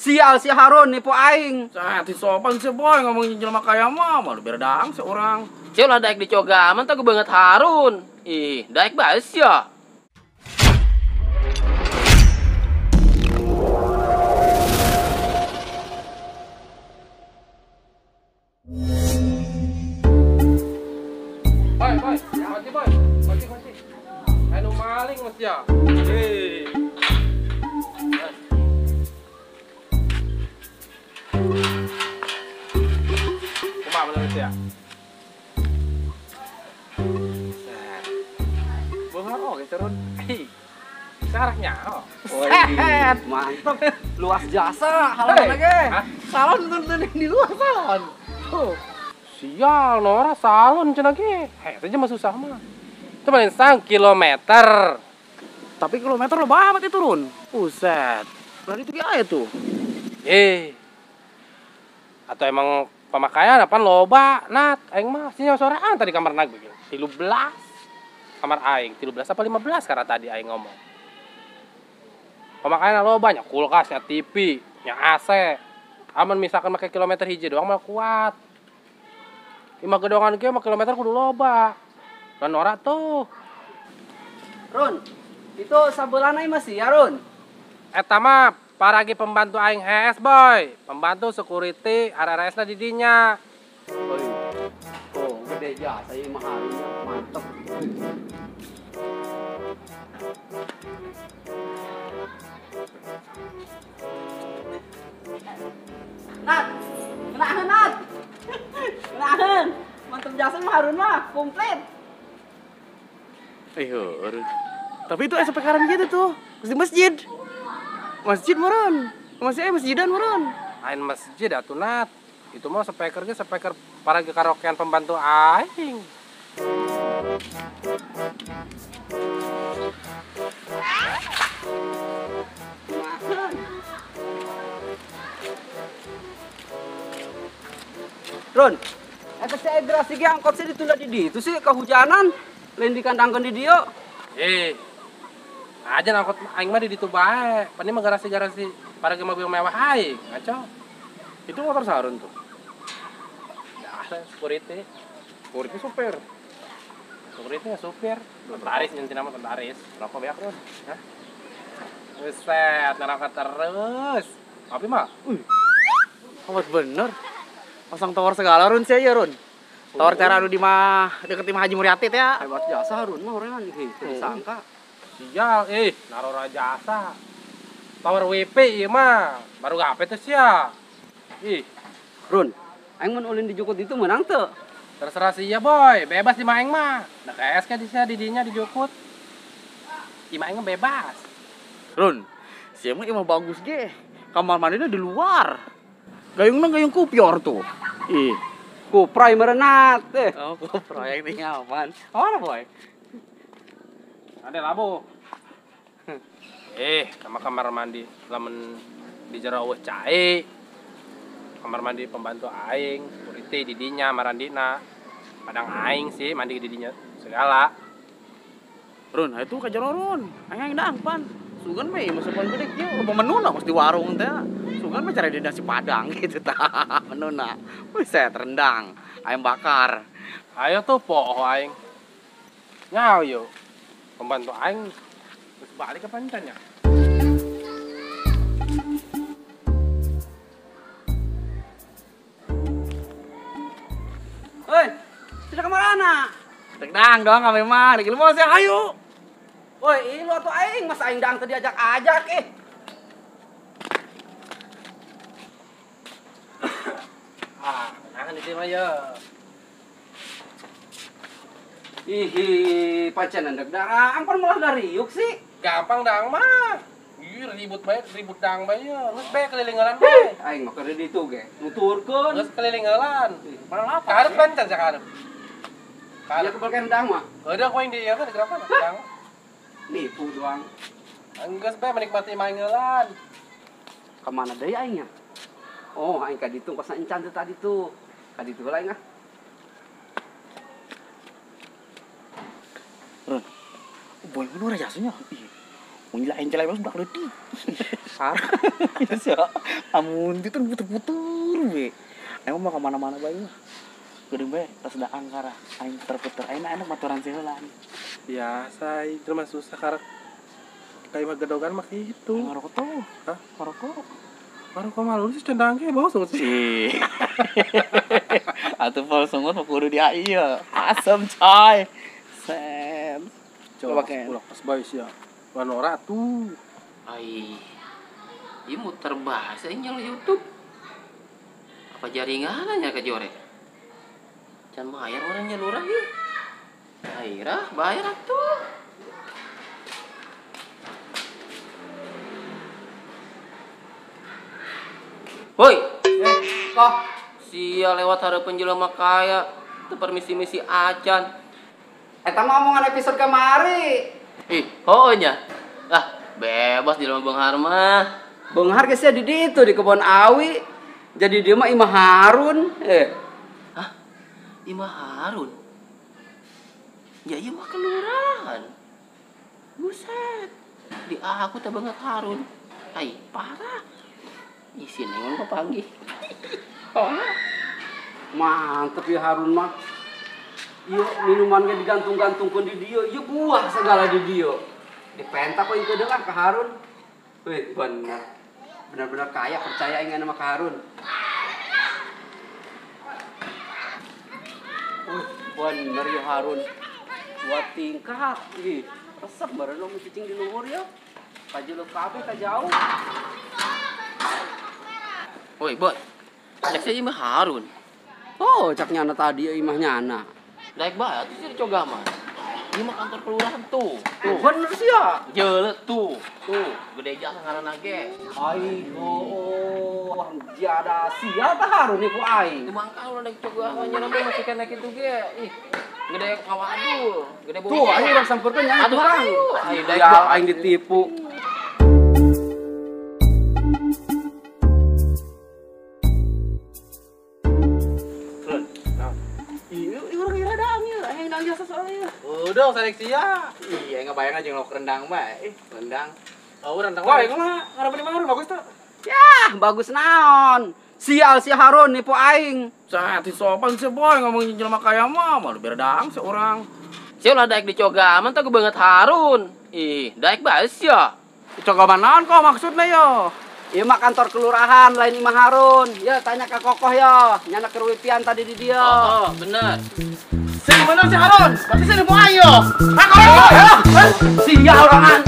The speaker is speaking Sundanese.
Sial si Harun nipu aing. Sati sopan sih boy ngomongin jelema kaya mah, malu berdang seorang. Sia lah daek dicogaman tah banget Harun. Ih, daek bae sia. Boy, boy, kunci boy, kunci kunci. Anu maling mas ya. Hei. Kumaha bener ya? Beunghar oge turun. Hei. Saraknya oh. Set, mantap. Luas jasa halaman ge. Salon tuntun di luar salon. Tuh. Sial, Nora salon cenah ge. Heh, saja mah susah mah. Itu paling sang kilometer. Tapi kilometer lo banget itu turun. Buset. Berarti itu aya tuh. Atau emang pemakaian apa loba nat aing mah sinyal sorean tadi kamar nag begini. 13. Kamar aing 13 apa 15 karena tadi aing ngomong. Pemakaian loba nya kulkas, nya TV, nya AC. Aman misalkan make kilometer hiji doang mah kuat. Lima gedongan ge mah kilometer kudu loba. Dan ora tuh. Run, itu sabeulana masih ya Run. Eta mah paragi pembantu aing HS boy. Pembantu security RRS na di dinya. Oh, gede jasa ieu mah Harunnya, mantep. Nat, kenahan Nat. Kenahan. Mantep jasa mah Harun mah, komplit. Harun. Tapi itu sepekaran gitu tuh, di masjid. Masjid meureun. Masih masjidan meureun. Lain masjid atuh Nat. Itu mah speaker ge speaker para karaokean pembantu aing. Run, eta si Egrasi ge angkot sih ditunda di ditu sih kehujanan. Lain dikandangkeun di dieu. Aja angkot aing mah di ditu bae. Pan mah garasi-garasi para ge mobil mewah aing, ngaco. Itu motor Sarun tuh. Ya, security. Security supir. Security supir. Tentaris nyentin nama tentaris. Rokok beak Run. Hah? Buset, neraka terus. Tapi mah, amat bener. Pasang tower segala Run sih ya Run. Tower cara anu di mah deket imah Haji Muriati teh ya. Hebat jasa Run mah orangnya gitu disangka. Sial, narora jasa. Tower WP ieu mah, baru gape teh sia. Ih, Run, aing mun ulin di jukut itu menang teu? Terserah sia boy, bebas di mah aing mah. Da KS ka di sia di dinya di jukut. Imah aing mah bebas. Run, sia mah imah bagus ge. Kamar mandinya di luar. Gayungna gayung kupior tuh. Ih, kuprai merenat teh. Oh, kuprai yang tinggal apaan? Mana boy? Ada labu. Sama kamar mandi lamun di jero eueuh cai. Kamar mandi pembantu aing, security di dinya marandina. Padang aing sih mandi di dinya segala. Run, itu ka jero Run. Aing daang pan. Sugan mah masukan gede kieu loba menuna mesti di warung teh. Sugan mah cari di nasi padang gitu tah menuna. Buset rendang, ayam bakar. Ayo tuh poho aing. Nyau yuk. Pembantu aing terus balik ke pancannya. Hoi, sudah kamar anak. Dang doang kami mah, lagi mau sih ayo. Woi, lu atuh aing, mas aing dang tadi ajak-ajak eh. Ah, nahan di mah ya. Ih, pacan endek darang pan malah dariuk sih. Gampang dang mah. Ih, ribut bae, ribut dang bae ya. Geus bae kelilingan bae. Aing mah keur ditu ge. Nuturkeun. Geus kelilingan. Mana lapar? Karep pancan sakarep. Ya kebelkan dang mah. Udah ku aing di ieu kan digerapkan dang. Nipu doang. Enggeus bae menikmati maingelan. Kemana deui aingnya? Oh, aing ka ditu pas encan teh tadi tuh. Ka ditu heula aing ah. Run. Boy mun ora jasanya. Ih. Mun lain celai budak leutik. Parah. Ya, amun itu puter-puter we. Emang mau ke mana-mana bae mah. Geudeung bae tas da angkara, aing puter-puter. Aing enak maturan sih heula. Biasa itu mah susah karek. Kayak mah gedogan mah kitu. Ngarokok tuh. Hah? Ngarokok. Ngarokok mah lu sih cendang ge bau sungut sih. Atuh pol sungut mah kudu di ieu. Asem coy. Sen. Coba ulah pas bae sia. Wanora tuh. Ai. Ieu muter bahasa nyal YouTube. Apa jaringannya ke jore? Can bayar orangnya lurah ieu. Airah bayar atuh. Woi, kok sia lewat hareupeun jelema kaya teu permisi-misi acan. Eta mah omongan episode kamari. Ih, hooh nya. Lah, bebas jelema beunghar mah. Beunghar geus di ditu di kebon awi. Jadi dia mah Imah Harun. Hah? Imah Harun? Ya ieu mah kelurahan. Buset. Di aku teh banget Harun. Ai, parah. Isi neng mah panggih. Oh. Mantep ya Harun mah. Ieu minuman ge digantung-gantungkeun di dieu, ieu buah segala di dieu. Dipentak we ieu deung ka Harun. Wih, bener. Benar-benar kaya percaya aing sama ka Harun. Wih, bener ya Harun. Dua tingkat. Ih, resep bareng lu cicing di luhur ya. Kajeuleuh kabeh ka jauh. Woi, boy. Cek saya Imah Harun. Oh, cak nyana tadi imah nyana. Daek bae atuh sih dicoga mah. Ieu mah kantor kelurahan tuh. Tuh, bener sih ya. Jeuleuh tuh. Tuh, gede jasa ngaranna ge. Ai, oh, jada sia tah Harun iku aing. Teu mangkal ulah daek coga mah nyana mah masih kena kitu ge. Ih, gede kawadul, gede bau. Tuh, aing urang samperkeun nya. Atuh ayo. Ayo daek aing ditipu. Udah seleksi ya. Iya, ngebayang aja ngelok rendang mah. Rendang. Oh, rendang. Wah, ieu mah ngareupin Imah Harun bagus tuh. Yah, bagus naon. Sial si Harun nipu aing. Saat sopan sih boy ngomongin jelema kaya mah, malu beredang seorang. Sia ulah daek dicogaman teh banget Harun. Ih, daek bae sia. Dicogaman naon kok maksudnya yo? Ieu mah kantor kelurahan lain Imah Harun. Ya tanya ke Kokoh yo, nyana keruwipian tadi di dia. Oh, bener. Sing bener si Harun, berarti sing nipu aing yo. Sial orangan.